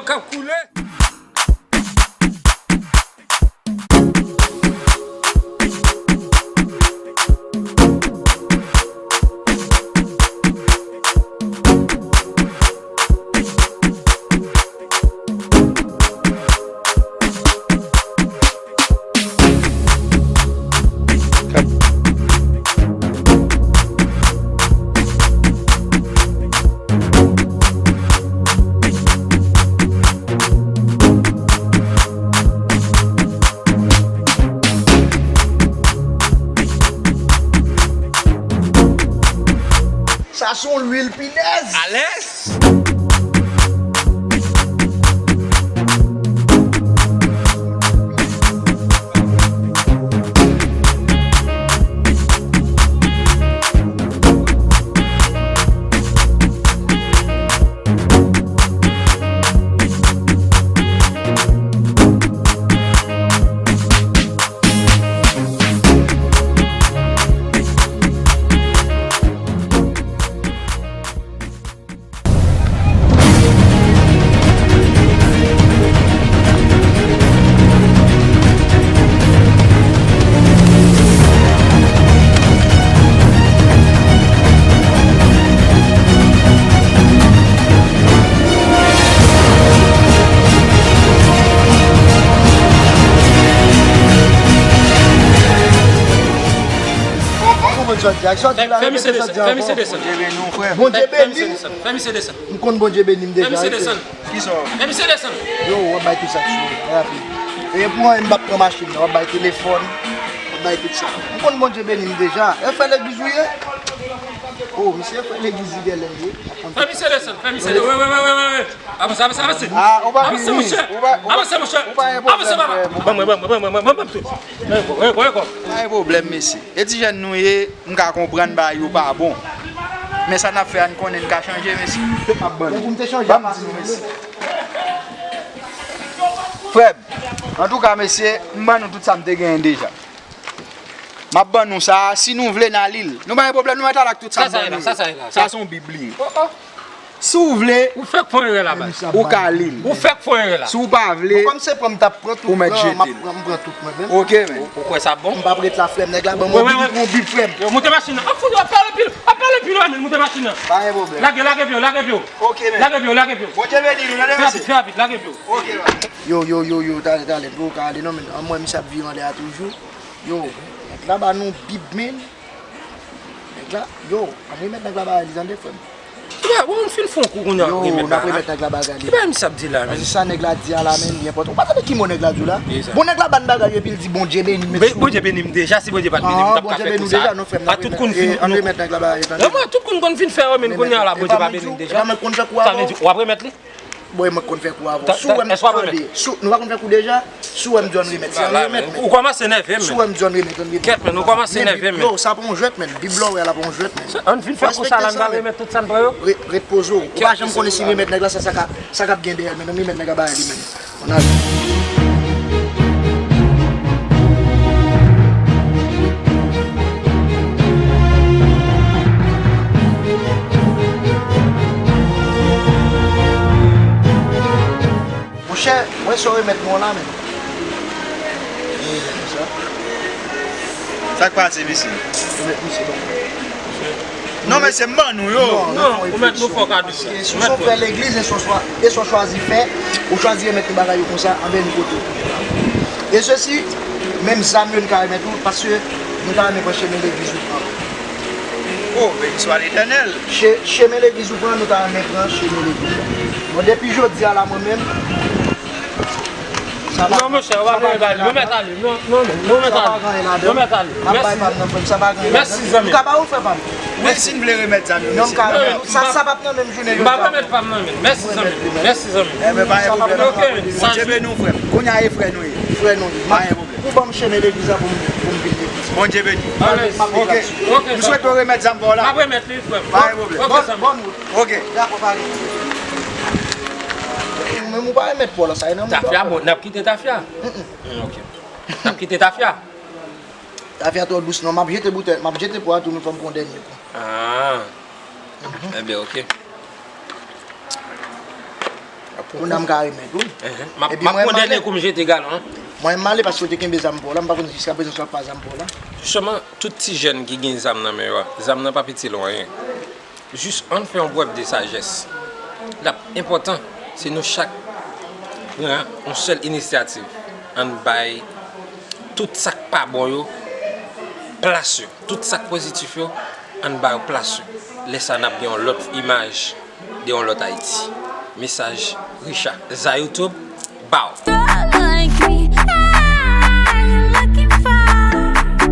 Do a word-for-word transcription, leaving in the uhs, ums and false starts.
k ap koule. Sa se yon lwil pinèz. Alèz. Fè misye desann, fè misye desann. Bondye beni w, frè. Bondye beni w. Fè misye desann. M konn Bondye beni m deja. Fè misye desann. Kisa w? Fè misye desann. Yo, w ap bay tout sa k sou ou, rapid. E pou anyen m p ap pran machin nan, w ap bay telefòn, w ap bay tout sa. M konn Bondye beni m deja. E frè legliz ou ye? O, misye frè legliz Liberlè l ye. Fè misye desann, fè misye desann. Wi, wi, wi, wi, wi. Avanse, avanse, avanse. Ah, ou pa vini. Avanse, monchè. Ou pa, ou pa, avanse, monchè. Ou pa gen pwoblèm, frè m. Ban mwen, ban mwen, ban mwen, ban mwen, ban mwen tout. Mwen, mwen, mwen, mwen. Pa gen pwoblèm, mesye. E ti jèn nou ye, m ka konprann bagay yo pa bon. Men sa n ap fè a, n konnen n ka chanje, mesye. Ban m di nou, mesye. Frè m, antouka, mesye, m ban nou tout sa m te genyen deja. M ap ban nou sa, si nou vle, n a li l. Nou pa gen pwoblèm, nou mèt al ak tout sa m ban nou yo. Sa, sa se yon Bib li ye. Si w vle, ou fèk fè yon erè la, baz. Ou ka li l. Ou fèk fè yon erè la. Si w pa vle, ou mèt jete l. Ok, men. Ou kwè sa bon? M p ap ret la, frè m. Nèg la ban m yon Bib, yon Bib, frè m. Yo, moute machin nan. Ap fout, ap pale pil, ap pale pil, men. Moute machin nan. Pa gen pwoblèm. Lage, lage pye w, lage pye w. Ok, men. Lage pye w, lage pye w. Bondye beni nou, tande, mesye. Fè rapid, fè rapid, lage pye w. Ok, men. Yo, yo, yo, yo, talè, talè, pou w ka ale non, men. An mwen, misye ap vire anlè a toujou. Yo, nèg la ba nou Bib, men. Nèg la, yo, ann remèt nèg la bagay li, tande, frè m. Kibè, bon, m fin fè yon kou kounye a, yo, remèt bagay la. N ap remèt nèg la bagay li. Kibè misye ap di la, men? Sa nèg la di a la, men, li enpòtan. Ou pa tande ki mo nèg la di w la? Bon, nèg la ban bagay yo, epi l di, Bondye beni m, mesye. Bondye beni m deja, si Bondye pa t beni m, m t ap ka fè kou sa. A, tout kounn fin, a, tout kounn fin. Ann remèt nèg la bagay li, tande. Mwen, tout kounn konn fin fè yo, men kounye a la, Bondye pa beni m deja. Sa vle di, w ap remèt li? Bon, e mwen k konn fè kou avan w. Si w wè m, tande, si w, nou pa konn fè kou deja? Si w wè m di w ann remèt, se ann remèt, men. Ou kòmanse nève, men. Si w wè m di w ann remèt, ann remèt. Kèt, men, ou kòmanse nève, men. Yo, sa pa yon jwèt, men. Bib la w wè a la pa yon jwèt, men. Ann vin fè kou sa la, n va remèt tout sa n pran yo. Re-, ret poze w. Ou pa janm konnen si remèt nèg la, sa, sa ka, sa k ap gen dèyè l, men. Ann remèt nèg la bagay li, men. Ann ale. Monchè, mwen se w remèt mwen la, men. Remèt mwen sa. Sa k pase, mesye? Remèt misye, bon. Non, mesye, m ban nou yo. Non, ou mèt nou fè w kado. Paske si w se yon frè legliz, e se w chwa-, e se w chwazi fè, ou chwazi remèt nou bagay yo konsa, anben nou kote w. E sesi, menm zam yo n ka remèt ou, paske nou ta renmen pran chemen legliz ou pran. Oh, beni swa Letènèl. Che-, chemen legliz ou pran, nou ta renmen pran chemen legliz la. Bon, depi jodi a la, mwen menm, sa pa, non, monchè, ou pa gen bagay, nou mèt ale. Non, non, non, nou mèt ale. Sa pa gen anyen ladan. Nou mèt ale. M ap bay pa m nan, frè m, sa pa gen anyen ladan. Mèsi, zanmi. M ka ba ou, frè pa m? Wi, si n vle remèt zam yo, non, m ka remèt. Sa, sa p ap nan menm jounen jodi a. M pa remèt pa m nan menm. Mèsi, zanmi. Mèsi, zanmi. Enben, pa gen pwoblèm. Ok, men. Bondye beni w, frè m. Kounye a, e frè nou ye. Frè nou ye. Pa gen pwoblèm. Ou ban m chemen legliz la pou m, pou m vin legliz. Bondye beni. Alèz. Ok. Ok, m swete w remèt zam pa w la. M ap remèt li, frè m. Pa gen pwoblèm. Ok, zanmi. Bòn, bòn wout. Ok. Dakò, pa gen. Menm ou pa remèt pa w la, sa e nan mouda. Tafya, bon, n ap kite tafya. Mm, ok. N ap kite tafya. Tafya twò dous, non, m ap jete boutèy, m ap jete po a tou, men fò m pran dènye kou. Ah. Enben, ok. Moun nan m ka remèt ou. M ap pran dènye kou m jete galon an. Mwen m ale paske w te kenbe zam pou w la, m pa konn jiskaprezan si w ap pa zam pou w la. Jisteman, tout ti jèn ki gen zam nan men yo a, zam nan p ap itil ou anyen. Jis ann fè yon brèf de sajès. L ap enpòtan si nou chak pran yon sèl inisyativ. Ann bay tout sa k pa bon yo plas yo. Tout sa k pozitif yo, ann ba yo plas yo. Lè sa a, n ap gen yon lòt imaj de yon lòt Ayiti. Mesaj Richard. Za YouTube, bow!